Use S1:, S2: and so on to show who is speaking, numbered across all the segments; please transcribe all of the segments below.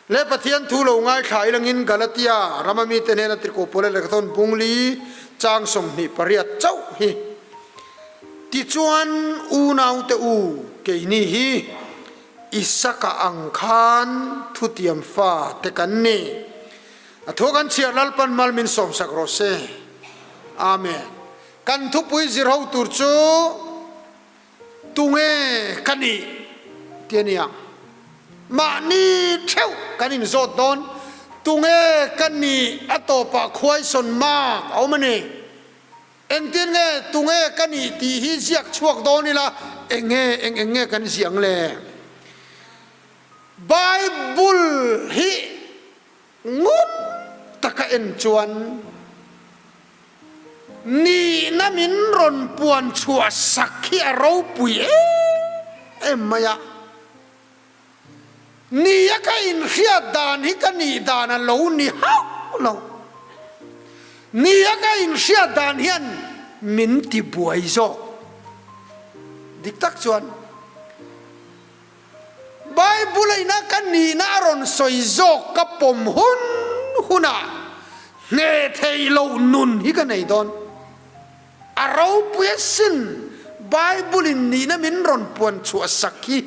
S1: Le Pathian thu lo ngaithla ilangin Galatia rama mite hnena tirhkoh Paula lehkhathawn bung li chang 28 chauh hi tichuan unaute u keini hi Isaka ang khan thutiam fa te kan ni. A thu kan chhiar Lalpan mal min sawmsak rawh se. Amen. Kan thupui zir ho tur chu Tunge ka nih ti a nia. Mahni theuh kan inzawt dawn. Tunge ka nih a tawpah khuaisawn mak a awm a ni. Engtin nge tunge ka nih tih hi ziak chhuak dawn ila eng nge eng eng nge kan ziah ang le? Bible hi ngun taka en chuan Nihna min rawn puan chhuah sak hi a ropui em em mai a. Nia ka inhriat dan hi ka nih dan a lo ni hauh lo. Nia ka inhriat dan hian min ti buai zawk. Dik tak chuan Bible a ina ka nihna a rawn sawi zawk ka pawm hun hunah hneh theih loh nun hi ka nei dawn. A ropui asin Bible in nihna min rawn puan chhuah sak hi.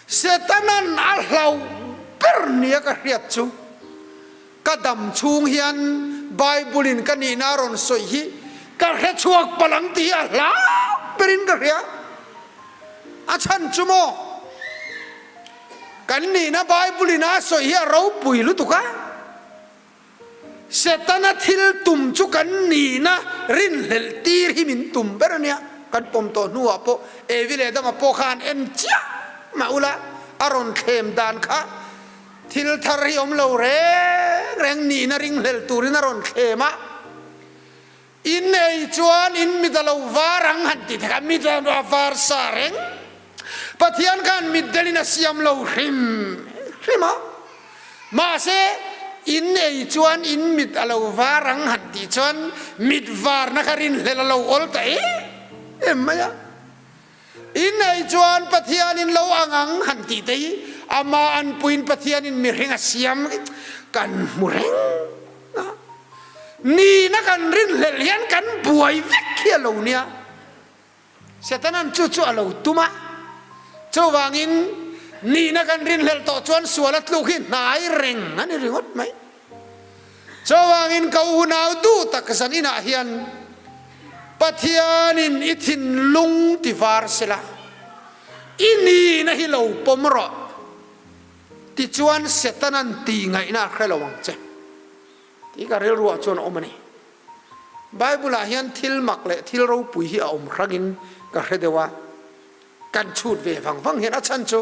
S1: Setanan a hlauh ber nia ka hriat chu ka dam chhung hian Bible in ka nihna a rawn sawi hi ka hre chhuak palh ang tih hi a hlau berin ka hria. A chhan chu maw? Kan nihna Bible in a sawi hi a ropui lutuk a. Setana thil tum chu kan nihna rinhlelh tir hi min tum ber a nia. Kan pawm tawh hnuah pawh Evi leh Adama pawh kha an en chiah mah ula a rawn thlem dan kha thil thar hi awm lo reng reng nihna ringhlel turin a rawn thlem a. In ei chuan in mit a lo var ang han ti thek a, mit a var sa reng. Pathian khan mitdelin a siam lo hrim hrim a, mahse in ei chuan in mit a lo var ang han tih chuan mit varna kha rinhlelh a lo awl ta em em mai a. In ei chuan Pathianin lo ang ang han tih te hi ama anpuiin Pathianin mihring a siam kan hmu reng a. Nihna kan rinhlelh hian kan buai vek hi a lo nia. Setanan chu chu a lo tum a. Chuvangin nihna kan rinhlelh tawh chuan sual a tluk hi hnai reng a ni ringawt mai. Chuvangin ka unau duh tak zan inah hian Pathianin i thinlung ti var sela, i nihna hi lo pawm rawh. Tichuan Setanan tih ngaihna a hre lo ang che tih ka rilruah chuan a awm a ni. Bible-ah hian thil mak leh thil ropui hi a awm hrangin ka hre deuh a. Kan chhut ve vang vang hian a chhan chu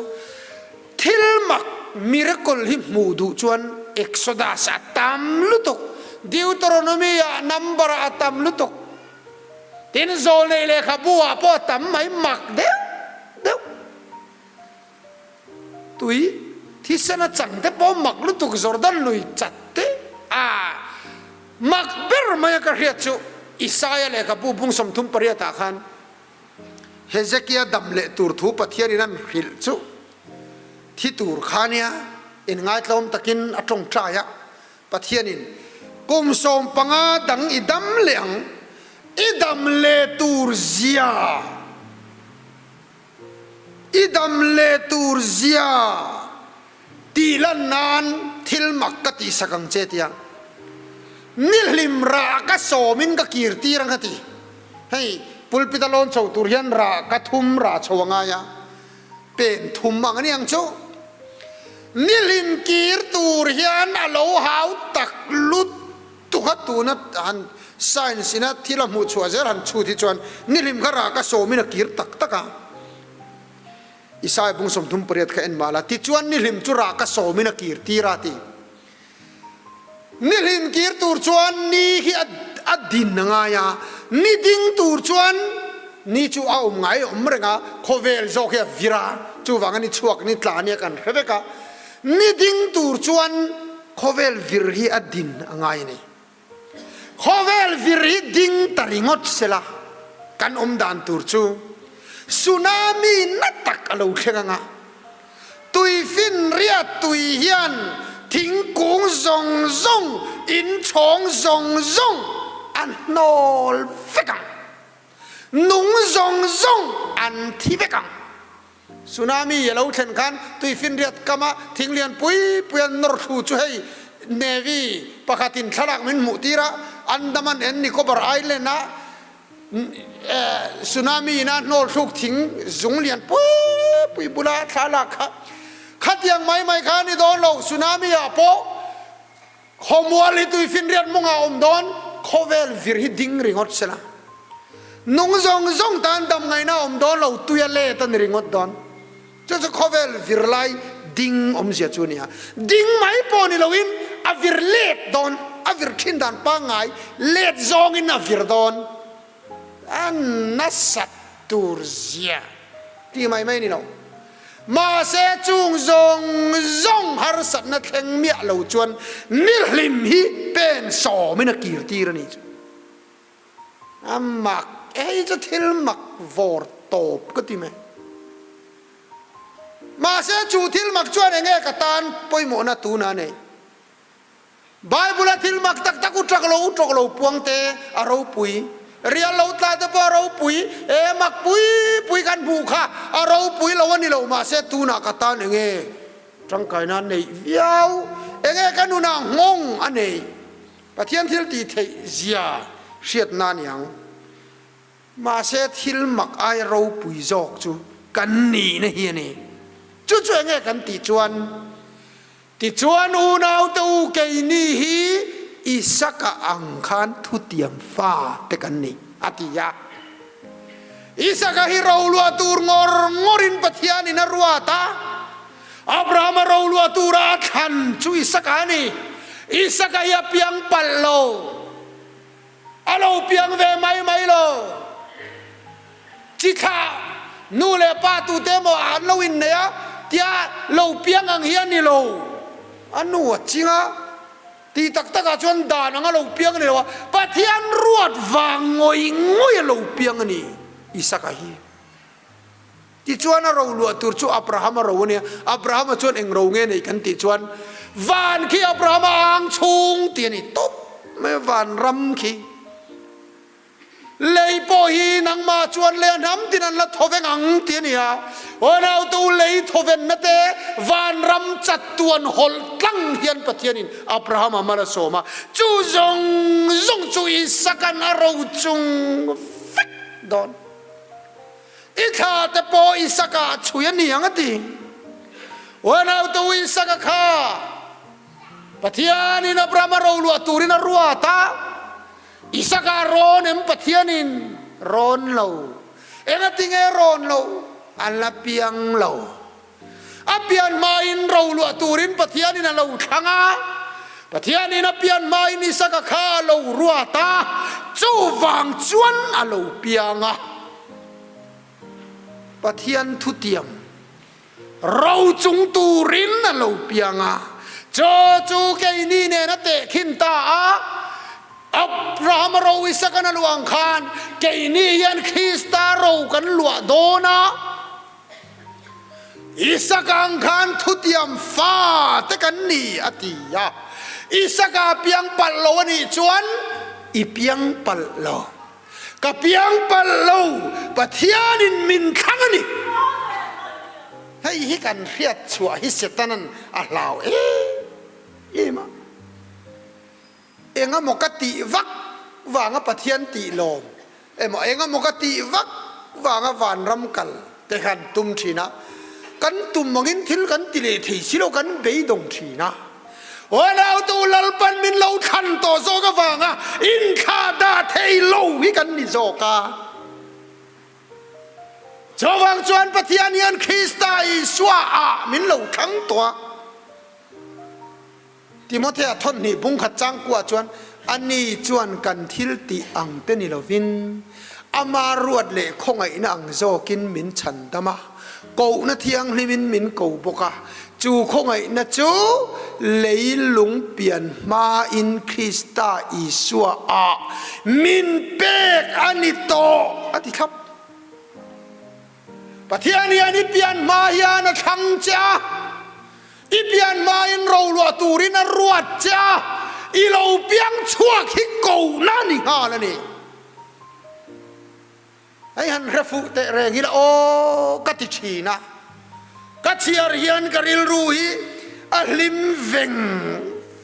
S1: thil mak, miracle, hi hmuh duh chuan Exodus a tam lutuk, Deuteronomy ah number ah a tam lutuk, tin Zawlnei lehkhabu ah pawh a tam mai mak deuh deuh. Tui thisen a chang te pawh mak lutuk Jordan lui chat te a mak ber mai a ka hriat chu Isaia lehkhabu bung 38 ah khan Hezekia dam leh tur thu Pathianin an hrilh chu thi tur kha nia inngaitlaawm takin a tawngtai a. Pathianin, Kum 15 dang i dam leh ang, i dam leh tur zia, i dam leh tur zia tih lan nan thil mak ka tihsak ang che tia nihlim rah ka sawmin ka kir tir ang a ti. Hei pulpit a lawn chho tur hian rah ka thum rah chho a ngai a, pen thum ang a ni ang chu. Nihlim kir tur hian a lo hau tak lut tuk a, tuna han science ina thil a hmuh chhuah zel han chhut hi chuan nihlim kha rah ka sawmin a kir tak tak a. Isaiah bung 38 kha en mah la, tichuan nihlim chu rah ka sawmin a kir tir a ti. Nihlim kir tur chuan ni hi a din a ngai a, ni ding tur chuan ni chu a awm ngai awm reng a, khawvel zawk hi a vir a, chuvanga ni chhuak ni tla nia kan hre vek a, ni ding tur chuan khawvel vir hi a din a ngai a ni. Khawvel vir hi ding ta ringawt sela kan awm dan tur chu tsunami na tak a lo thleng ang a. Tuifinriat tui hian thingkung zawng zawng, inchhawng zawng zawng a hnawl vek ang. Nung zawng zawng an thi vek ang. Tsunami a lo thlen khan tuifinriat kama thing lian pui pui an nawr thlu chu hei Navy pakhatin thlalak min hmuh tir a, Andaman and Nicobar Island a Tsunami in a hnawl thluk thing zung lian pui pui bula thlalak kha khatiang mai mai kha a ni dawn lo. Tsunami ah pawh Khawmual hi tuifinriat mawngah a awm dawn, khawvel vir hi ding ringawt sela. Nung zawng zawng tan dam ngaihna a awm dawn lo, tui a let a ni ringawt dawn. Chu chu khawvel vir lai ding awmzia chu a ni a. Ding mai pawh ni loin a vir let dawn, a vir thin dan pangngai let zawngin a vir dawn. A nasat tur zia tih mai mai a ni lo. Mahse chung zawng zawng harsatna thleng miah lo chuan nihlim hi pen sawmin a kir tir a ni chu. A mak, hei chu thil mak vawr tawp ka ti mai. Mahse chu thil mak chuan enge ka tan pawimawhna tuna a nei. Bible-a thil mak tak tak u ṭak lo u ṭawk lo puang te a ropui, rial lo tla te pawh a ropui, e mak pui pui kan hmuh kha a ropui lo a ni lo mahse tunah ka tan enge ṭangkaina a neih viau, enge ka nunah nghawng a nei, Pathian thil tih theih zia hriatna a ni ang. Mahse thil mak ai ropui zawk chu kan nihna hi a ni. Chu chu enge kan tih chuan Tichuan unaute u keini hi Isaka ang khan thutiam fa te kan ni, a ti a. Isaka hi roluah tur ngawr ngawrin Pathianin a ruat a, Abrahama roluah tura a thlan chu Isaka a ni. Isaka hi a piang palh lo, a lo piang ve mai mai lo. Chithlah nu leh pa tute emaw an lo innei a tia lo piang ang hi a ni lo. A nu a ching a, tih tak takah chuan dan anga lo piang a ni lo a, Pathian ruat vang ngawih ngawih a lo piang a ni Isaka hi. Tichuan a ro luah tur chu Abrahama ro a nia. Abrahama chuan eng ro nge nei kan tih chuan van khi Abrahama ang chhung tih a ni tawp mai a, van ram khi. Lei pawh hi nangmah chuan lei a hnam tin an la thaw veng ang tih a ni a. Aw nautu lei thawvenna te vanram chatuan hawlh tlang hian Pathianin Abrahama mal a sawm a, chu zawng zawng chu Isaka'n a ro chung vek dawn. I thla te pawh Isaka a chhui a ni ang a ti. Aw nautu Isaka kha Pathianin Abrahama ro luah turin a ruat a. Isaka rawn em Pathianin rawn lo. Engatinge rawn lo? A la piang lo. A pian hmain roluah turin Pathianin a lo thlang a. Pathianin a pian hmain Isaka kha a lo ruat a, chuvang chuan a lo piang a. Pathian thutiam Ro chung turin a lo piang a, chaw chu keini nen a tehkhin ta a. Abrahama ro Isakan a luah ang khan keini hian Krista ro kan luah dawn a. Isaka ang khan thutiam fa te kan ni a ti a. Isaka piang palh lo a nih chuan i piang palh lo. Ka piang palh lo, Pathianin min thlang a ni. Hei hi kan hriat chhuah hi Setanan a hlau em em a. Engemaw ka tih vak vanga Pathian tih lawm emaw engemaw ka tih vak vanga vanram kal te khan tum thin a. Kan tum angin thil kan ti leh thei si lo, kan beidawng thin a. Aw nautu Lalpan min lo thlan tawh zawk avanga inthla dah thei lo hi kan ni zawk a. Chuvang chuan Pathian hian Krista Isua ah min lo thlang tawh a. Timothea thawnhnih bungkhat changkua chuan ani chuan kan thil tih ang te ni lovin ama ruat leh khawngaihna ang zawkin min chhandam a, kohna thianghlimin min ko bawk a, chu khawngaihna chu leilung pian hmain Krista Isua ah min pek a ni tawh a ti thlap. Pathian hian i pian hma hian a thlang che a. I pian hmain roluah turin a ruat che a, i lo piang chhuak hi kohna a ni nghal a ni. Hei han hre fuh teh reng ila aw ka ti thin a, ka chhiar hian ka rilru hi a hlim veng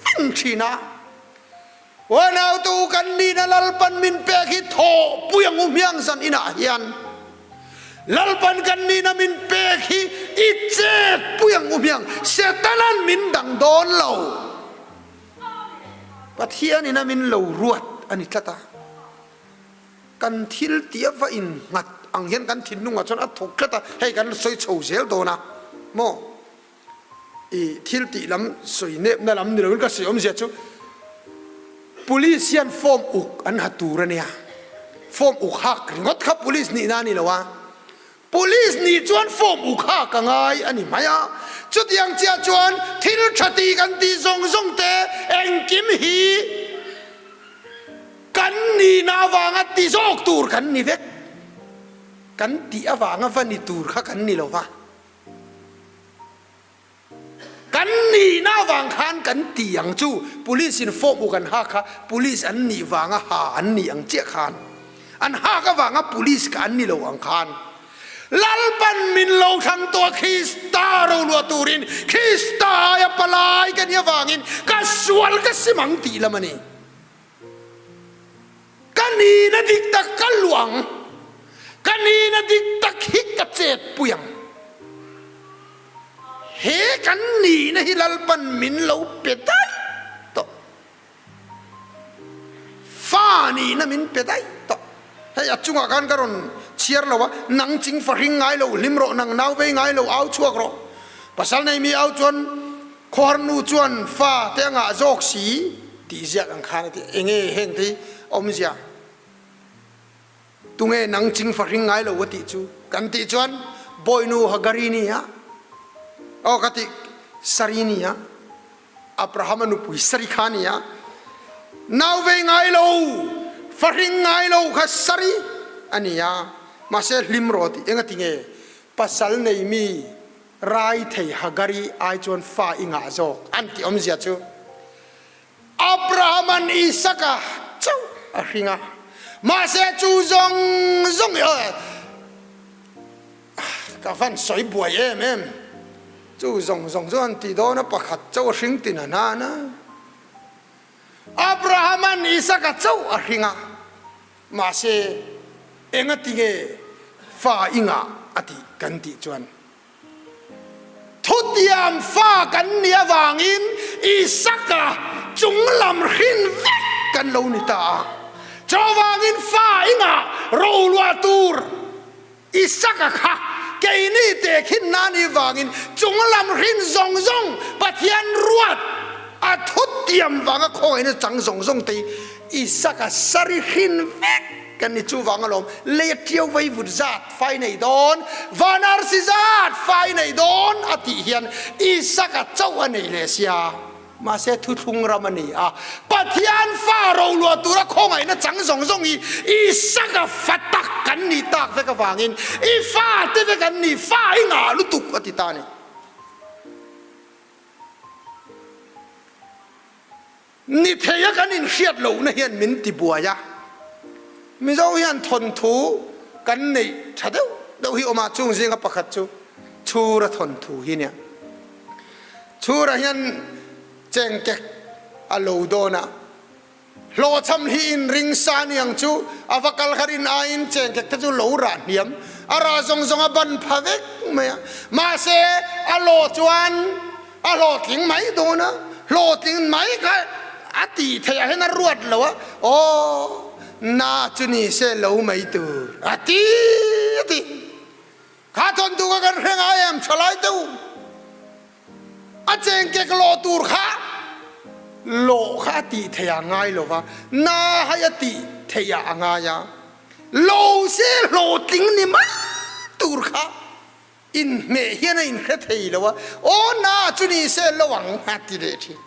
S1: veng thin a. Uanautu kan nihna Lalpan min pek hi thawhpui ang u hmiang zan inah hian Lalpan kan nihna min pek hi i chetpui ang u hmiang Setanan min dang dawn lo Pathianin a min lo ruat a ni tlat a. Kan thil tih a va innghat ang hian kan thinlungah chuan a thawk tlat a, hei kan sawi chho zel dawn a maw? I thil tih lam sawi nepna lam ni loin ka sawi awmzia chu Police hian form uk an ha tur a nia, form uk hak ringawt kha Police nihna a ni lo a, Police nih chuan form uk hak a ngai a ni mai a, chutiang chiah chuan thil tha tih kan tih zawng zawng te engkim hi Kan nihna avanga ti zawk tur kan ni vek. Kan tih avanga va ni tur kha kan ni lo va. Kan nihna avang khan kan ti ang chu. Police in form uk an hak kha police an nih vanga ha an nih ang chiah khan. An hak avanga police kha an ni lo ang khan. Lalpan min lo thlang tawh a Krista roluah turin Krista aia palai ka nih avangin ka sual ka sim ang tih lam a ni. Ka nihna dik tak ka luah ang, ka nihna dik tak hi ka chetpui ang. He kan nihna hi Lalpan min lo pe daih tawh. Fa nihna min pe daih tawh. Hei a chungah khan ka rawn chhiar lo a, nang ching fahring ngai lo hlim rawh, nang nau vei ngai lo au chhuak rawh. Pasal nei mi au chuan Khawhar nu chuan fa te a ngah zawk si tih ziak ang khan a ti. Enge heng te hi awmzia? Tunge nang ching fahring ngai lo a tih chu? Kan tih chuan Bawinu Hagari ni a, aw ka tih Sari ni a, Abrahama nupui Sari kha ni a, nau vei ngai lo, fahring ngai lo kha Sari a ni a, mahse hlim rawh a ti. Engati nge pasal nei mi Rai thei Hagari ai chuan fa i ngah zawk an ti awmzia chu Abraham-a'n Isaka chauh a hring a, mahse chu zawng zawng i ka van sawi buai em em, chu zawng zawng chu an ti dawn a, pakhat chauh a hring tin a hnan a, Abraham-a'n Isaka chauh a hring a, Mahse, engati nge fa i ngah a tih kan tih chuan, Thutiam fa kan nih avangin Isaka chunglam hrin vek kan lo ni ta a. Chuvangin fa i ngah roluah tur Isaka kha keini tehkhin nan i vangin chunglam hrin zawng zawng Pathian ruat a thutiam vanga khawngaihna chang zawng zawng te hi Isaka sari hrin vek kan ni. Chuvang alawm lei a tiau vei vut zat fai nei dawn, van arsi zat fai nei dawn a tih hian Isaka chauh a nei leh sia. Mahse thuthlung ram a ni a, Pathian fa roluah tura khawngaihna chang zawng zawng hi Isaka fa tak kan nih tak vek avangin i fate vek an ni, fa i ngah lutuk a ti ta a ni. Ni theia kan inhriat lohna hian min ti buai a, Mizo hian thawnthu kan neih tha deuh deuh hi awm a, chung zinga pakhat chu Chhura thawnthu hi nia. Chhura hian chengkek a lo dawn a, hlawhchham hi in ring sa niang chu a va kal kha rin aiin chengkek te chu lo rah hniam, a rah zawng zawng a ban pha vek mai a, mahse a lawh chuan a hlawhtling mai dawn a, hlawhtling mai kha a tih theih ah hian a ruat lo a, aw na chu ni se lo mai tur a ti a ti. Kha thawnthu kha kan hre ngai em thalai te u? A chengkek lawh tur kha lawh kha a tih theih ah ngai lo va, na hai a tih theih ah a ngai a, lo se hlawhtling ni mai tur kha inhmeh hian a inhre thei lo a, aw na chu ni se lo ang a ti leh thin.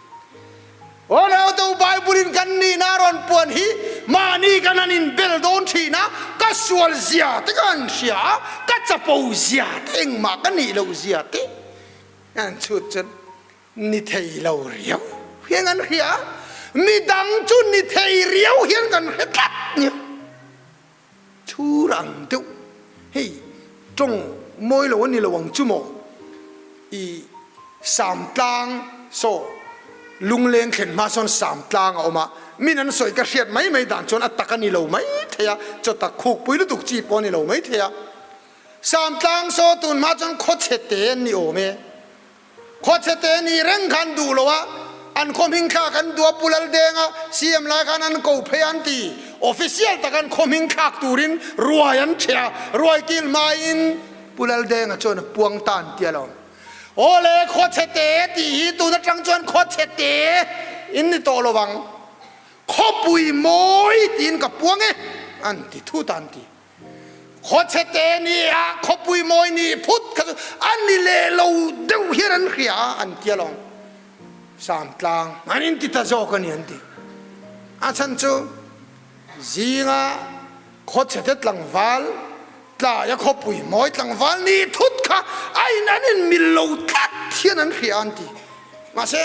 S1: Aw nautu Bible in kan nihna a rawn puan hi mahni kan han inbel dawn thin a, ka sual zia te ka han hria a, ka chapo zia te engmah ka nih loh zia te an chhut chuan. Ni thei lo riau hian kan hria a, midang chu ni thei riau hian kan hre tlat nia. Chhur ang deuh hei tawng mawi lo a ni lo ang chu maw? I Samtlang saw lungleng thlen hma sawn Samtlang a awm a, min an sawi ka hriat mai mai dan chuan a tak a ni lo mai thei a, chaw tak khukpui lutuk chi pawh a ni lo mai thei a. Samtlang saw tun hma chuan khawchhe te an ni awm e. Khawchhete nih reng khan duh lo a, an khaw hming thlak an duh a, Pu Laldenga CM lai khan an ko phei a an ti. Official tak an khaw hming thlak turin ruai an ṭheh a, ruai kil hmain Pu Laldenga chuan a puang ta an ti alawm. Aw le, Khawchhete tih hi tun aṭang chuan Khawchhete in ni tawh lo ang, Khawpui mawi tiin ka puang e an ti thut a an ti. Khawchhete ni ah khawpui mawi nih phut kha chu a ni leh lo deuh hian an hria a, an ti alawm. Samtlang an inti ta zawk a ni an ti. A chhan chu zinga khawchhete tlangval tlaia khawpui mawi tlangval nih thut kha a in an inmil lo tlat hian an hria a an ti. Mahse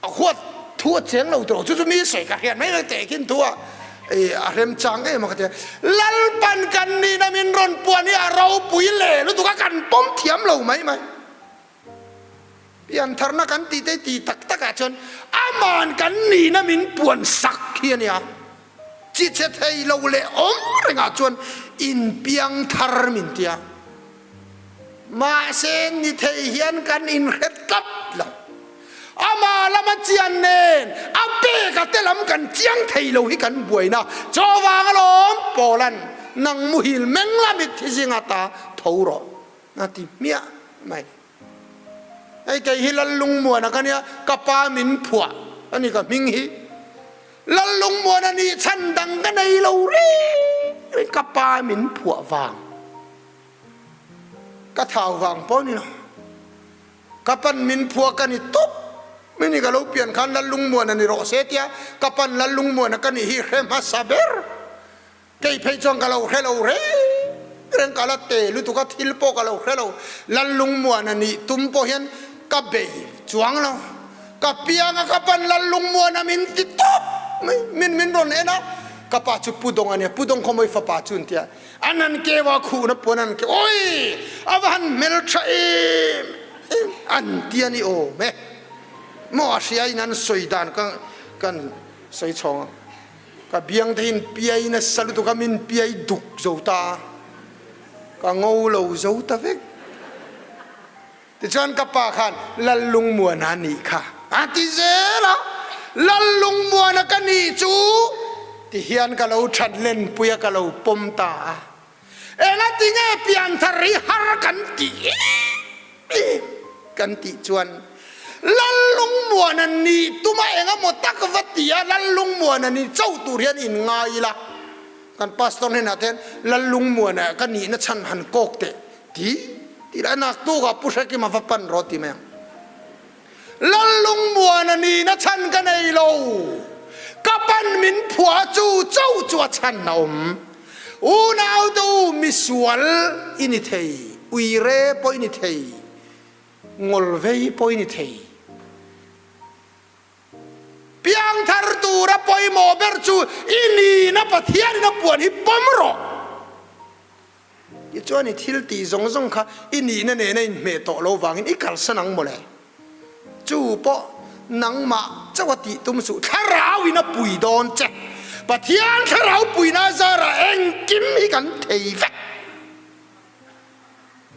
S1: A huat thu a cheng lo tawh chu chu mi sawi ka hriat mai mai teh khin thu a a rem chang em a ka ti a. Lalpan kan nihna min rawn puan hi a ropui leh lutuk a kan pawm thiam lo mai mai. Piantharna kan tih te tih tak tak ah chuan aman kan nihna min puan sak hi a nia. Chi che thei lo leh awm rengah chuan inpiangthar min tia. Mahse ni thei hian kan inhre tlat lo. Amah lama chian nen a peka te lam kan chiang thei lo hi kan buaina chaw vang alawm Pawlan nang muhil meng la mitthi zinga ta tho rawh a ti hmiah mai. Hei kei hi Lallungmuana ka nia, ka pa min phuah a ni ka hming hi. Lallungmuana nih chhan dang ka nei lo reng reng ka pa min phuah vang. Ka thau vang pawh ni lo. Ka pan min phua ka ni tawp mai ni ka lo pian khan Lallungmuana ni rawh se tia ka pan Lallungmuana ka nih hi hre hmasa ber. Kei phei chuan ka lo hre lo reng reng ka la te lutuk a thil pawh ka lo hre lo. Lallungmuana nih tum pawh hian ka bei chuang lo. Ka piang a ka pan Lallungmuana min ti tawp mai min min rawn en a ka pa chu Pu Dawng a nia Pu Dawng khawmawi fapa chu an tia. An an keu a khuhna puan an keu oi a va han hmeltha em em an ti a ni awm e maw a hria in an sawi dan ka kan sawi chhawng a ka biang te in piai nasa lutuk a min piai duk zo ta a ka ngo lo zo ta vek. Tichuan ka pa khan Lallungmuana nih kha a ti zel a, Lallungmuana ka nih chu ti hian ka lo that lenpui a, ka lo pawm ta a. Engati nge pianthar hi har kan tih em em kan tih chuan Lallungmuana nih tuma engemaw tak va ti a, Lallungmuana ni chauh tur hian in ngai ila, kan pastor hnenah te hian Lallungmuana ka nihna chhan han kawk teh Ti ti lai naktuk ah Pu Hrekima va pan rawh ti mai ang. Lallungmuana nihna chhan ka nei lo. Ka pan min phua chu cho chu a chhan a awm. Unau te u misual i ni thei, uire pawh i ni thei, ngawlvei pawh i ni thei. Piangthar tura pawimawh ber chu i nihna Pathianin a puan hi pawm rawh. Tichuan i thil tih zawng zawng kha i nihna nena inhmeh tawh lo vangin i kalsan ang mawle. Chu pawh nangmah chauh a tih tum suh, thlarau in a pui dawn che. Pathian thlarau puina zarah engkim hi kan thei vek.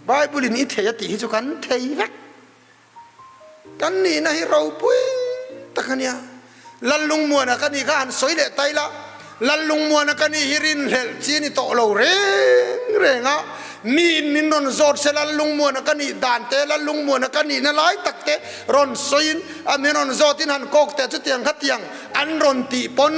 S1: Bible in i thei a tih hi chu kan thei vek. Kan nihna hi ropui tak a nia. Lallungmuana ka nih kha han sawi leh ta ila, Lallungmuana ka nih hi rinhlelh chi a ni tawh lo reng reng a, miin min rawn zawt se Lallungmuana ka nih dan te, Lallungmuana ka nihna lai tak te rawn sawiin a min rawn zawtin han kawk teh chutiang kha tiang an rawn tih pawn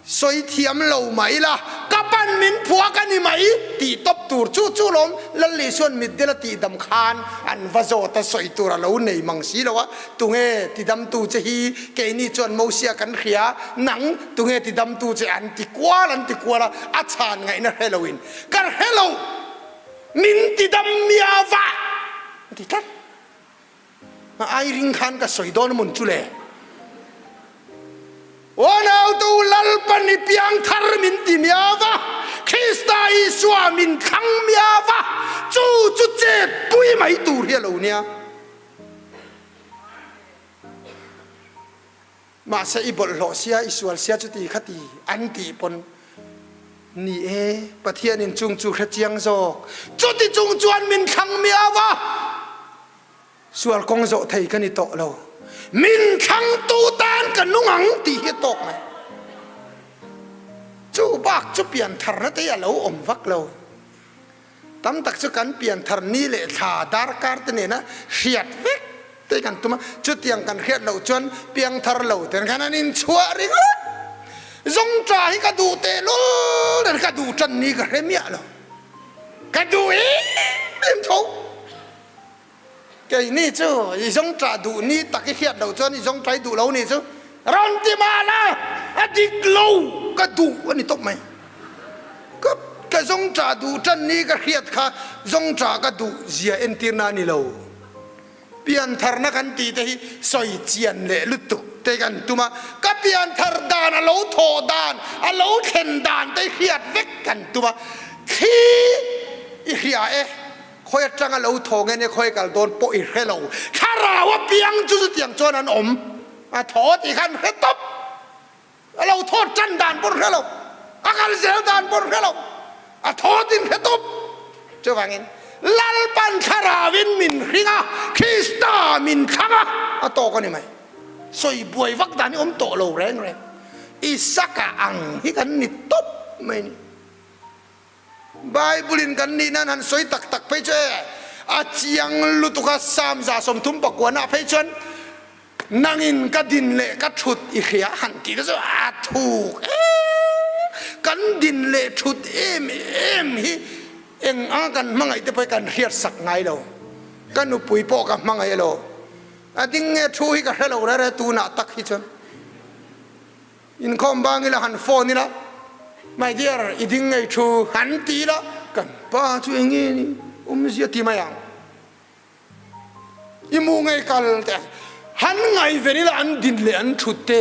S1: Sawi thiam lo mah ila, ka pan min phua ka ni mai tih tawp tur chu chu lawm Lal Isuan mitdel a tihdam khan an va zawt a, sawi tur a lo nei mang si lo a, tunge tidamtu che hi keini chuan Mosia kan hria, nang tunge tidamtu che an ti kual an ti kual a, a chhan ngaihna hre loin ka hre lo min tidam miau va a ti tlat. A ai ring khan ka sawi dawn mawn chu le. Aw nautu Lalpan i piangthar min ti miau va, Krista Isua min thlang miau va, chu chu chet pui mai tur hi a lo nia. Mahse i bawlhhlawh sia, i sual sia chuti khati an tih pawn ni e, Pathianin chung chu hre chiang zawk. Chuti chung chuan min thlang miau a, sual kawng zawh thei ka ni tawh lo. Min thlangtu tan ka nung ang tih hi a tawk mai. Chu bak chu piantharna te hi a lo awm vak lo. Tam tak chu kan pianthar ni leh thla darkar te nena hriat vek te kan tum a, chutiang kan hriat loh chuan piangthar lo ten khan an inchhuah ringawt. Zawngṭa hi ka duh tehlul nen ka duh ṭan ni ka hre miah lo, ka duh em em tho. Keini chu i zawngṭah duh ni tak i hriat loh chuan i zawngṭai duh lo ni chu rawn ti mah la, a dik lo ka duh a ni tawp mai. Ka ka zawngṭah duh ṭan ni ka hriat kha zawngṭah ka duh zia entirna a ni lo. Piantharna kan tih te hi sawi chian leh lutuk te kan tum a, ka pianthar dan a lo thawh dan, a lo thlen dan te hriat vek kan tum a, thli i hria e. Khawi atanga lo thaw nge nia khawi kal dawn pawh i hre lo. Thlarau a piang chu chutiang chuan an awm. A thaw tih khan hre tawp. A lo thaw tan dan pawh hre lo. A kal zel dan pawh hre lo. A thaw tin hre tawp. Chuvangin Lalpan thlarauin min hring a, Krista min thlang a, a tawk a ni mai. Sawi buai vak dan hi awm tawh lo reng reng. Isaka ang hi kan ni tawp mai ni. Bible in kan nih nan han sawi tak tak phei chu e a chiang lutuk a, Psalm 39 ah phei chuan nangin ka din leh ka thut i hria han tih te chu a thuk em, kan din leh thut em em hi eng anga kan hmangaih te pawh hi kan hriat sak ngai lo, ka nupui pawh ka hmangaih alo, a ding nge thu hi ka hre lo rere tunah tak hi chuan. Inkhawm bang ila han phone ila, My dear, i ding ngei thu han ti ila, kan pa chu eng nge ni awmzia ti mai ang. I mu ngei kal te han ngaihven ila an din leh an thut te,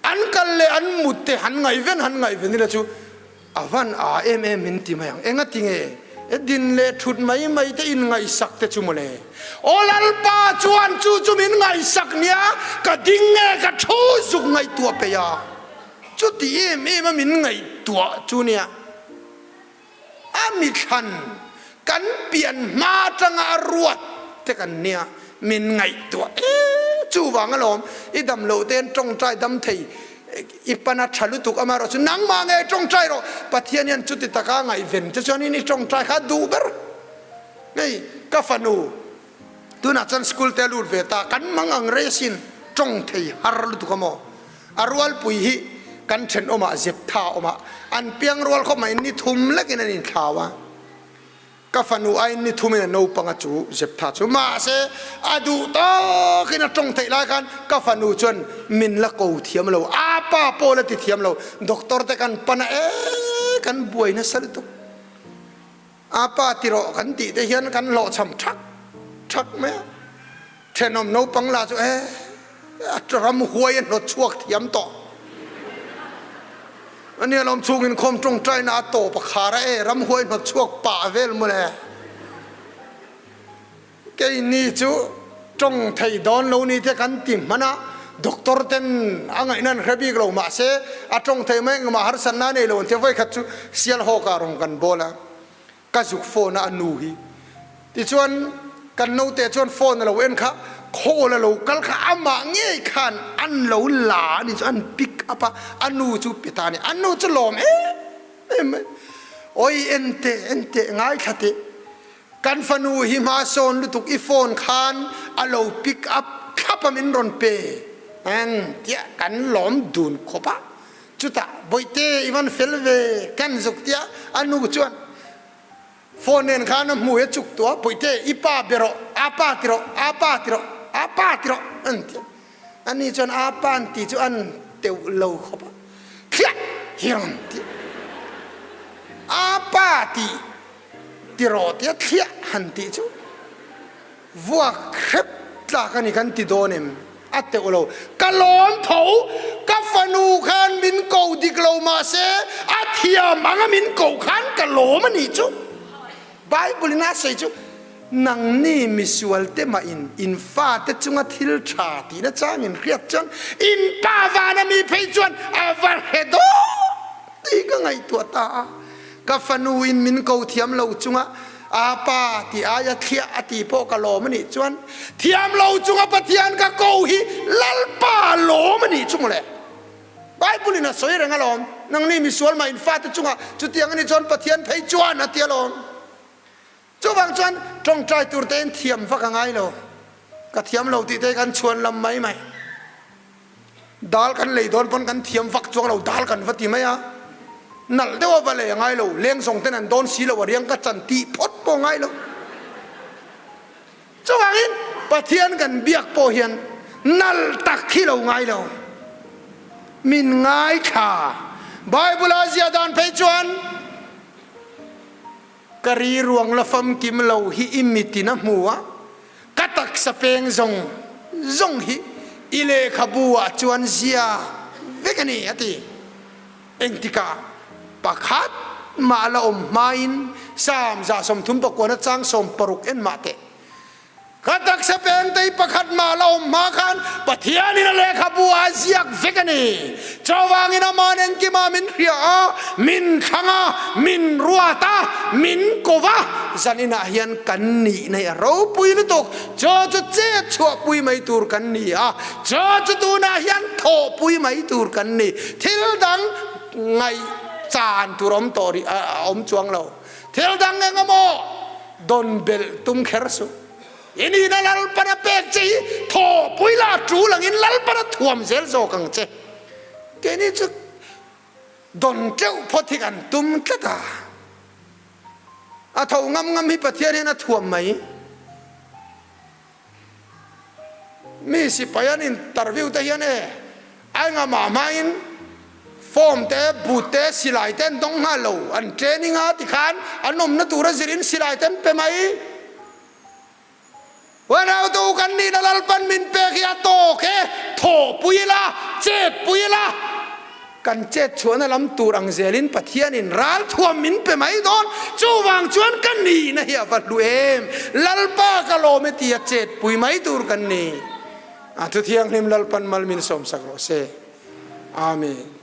S1: an kal leh an mut te han ngaihven han ngaihven ila chu A van a em em min ti mai ang. Enga ti nge e din leh thut mai mai te in ngaihsak te chu mawle. Aw Lalpa chuan chu chu min ngaihsak nia, ka ding nge ka thu zuk ngaihtuah peih a. Chuti em em a min ngaihtuah chu nia. A mithlan kan pian hma atanga a ruat te kan nia min ngaihtuah e chuvang alawm i dam loh ten tawngtai dam thei i pan a tha lutuk amaherawh chu nangmah nge tawngtai rawh Pathian hian chuti taka ngaihven che chuanin i tawngtai kha duh ber hei ka fanu tunah chuan school te a lut ve ta kan mang ang rei asin tawng thei har lutuk amaw a rualpui hi kan thenawmah zep tha awmah an piang rual khawp mai ni thum lekin an inthlau a. Ka fanu aiin ni thumin a naupang a chu Jephtha chu mahse a duh tawkin a tawng theih lai khan ka fanu chuan min la ko thiam lo, a pa pawh la ti thiam lo, doctor te kan pan a e kan buai nasa lutuk, a pa ti rawh kan tih te hian kan hlawhchham thak thak mai a, thenawm naupang lah chu e a ramhuai a hnawt chhuak thiam tawh. A nia lawm chhungin khawm tawngtaina a tawp a khar a e, ramhuai hnawt chhuak pah vel mawle. Keini chu tawng thei dawn lo ni te kan ti hman a, doctor ten a ngaihna an hre bik lo mahse a tawng thei mai engmah harsatna a nei lo an ti a, vawikhat chu Sialhawk ah rawn kan bawl a. Ka zuk phone a a nu hi. Tichuan kan naute chuan phone a lo en kha, call a lo kal kha amah ngei khan an lo la a ni chu an pick up a, a nu chu pe ta a ni. A nu chu lawm em em mai. Awi en teh en teh ngaithla teh. Kan fanu hi hma sawn lutuk i phone khan a lo pick up thlap a min rawn pe ang tia kan lawm dun khawp a. Chutah Bawihte i van fel ve kan zuk tia a nu chuan phone nen khan a hmui a chuk tuah Bawihte i pa be rawh, a pa ti rawh, a pa ti rawh, a pa ti rawh an ti a. Ani chuan a pa an ti chu an teuh lo khawp a, thliah hi rawn ti a. A pa ti ti rawh tia thliah han tih chu vuak hrep. tlak a ni kan ti dawn em? A teuh lo. Ka lawm tho, ka fanu khan min ko dik lo mahse a thiam anga min koh khan ka lawm a nih chu. Bible in a sawi chu, Nangni misual te mah in in fate chunga thil tha tihna chang in hriat chuan in pa vana mi phei chuan a va hre dawn tih ka ngaihtuah ta a. Ka fanu in min ko thiam lo chunga a pa tih aia thliah a ti pawh ka lawm a nih chuan thiam lo chunga Pathian ka ko hi Lalpa lawm a nih chu mawle. Bible in a sawi reng alawm, nangni misual mah in fate chungah chutiang a nih chuan Pathian phei chuan a ti alawm. Chuvang chuan tawngtai tur tein thiam vak a ngai lo, ka thiam lo tih te kan chhuan lam mai mai. Dal kan lei dawn pawn kan thiam vak chuang lo, dal kan va ti mai a, nalh deuh a va lei a ngai lo, leng zawng ten an dawn si lo a riang ka chan tih phawt pawh a ngai lo. Chuvangin Pathian kan biak pawh hian nalh tak hi lo ngai lo, min ngaithla. Bible a ziah dan phei chuan Ka ri ruang la famkim lo hi i mitin a hmu a, ka taksa peng zawng zawng hi i lehkhabu ah chuan zia vek a ni, a ti. Engtikah pakhat mah la awm hmain Psalm 39 chang 60 en mah teh. Ka taksa pengtei pakhat mah la awm hma khan Pathianin a lehkhabu ah a ziak vek a ni. Chuvangin Aman engkimah min hria a, min thlang a, min ruat a, min ko va, zaninah hian kan nihna hi a ropui lutuk. Chaw chu chet chhuahpui mai tur kan ni a, chaw chu tunah hian thawhpui mai tur kan ni. Thil dang ngaihchan tur awm tawh rih a awm chuang lo. Thil dang eng emaw Don belh tum kher suh. I nihna Lalpan a pek che hi thawhpui la a tul angin Lalpan a thuam zel zawk ang che. Keini chu don teuh phawt hi kan tum tlat a. A tho ngam ngam hi Pathian hian a thuam mai. Mi sipai an interview te hian e a engah hmain form te, boot te, silai te an dawng nghal lo. An training a tikhan an awmna tura zirin silai te an pe mai. Huanautu kan nihna Lalpan min pek hi a tawk e, thawhpui ila, chetpui ila. Kan chet chhuahna lam tur ang zelin Pathianin ralthuam min pe mai dawn. Chuvang chuan ka nihna hi a va hlu em! Lalpa ka lawm e tia chetpui mai tur kan ni. A Thuthianghlim Lalpan mal min sawmsak rawh se. Amen.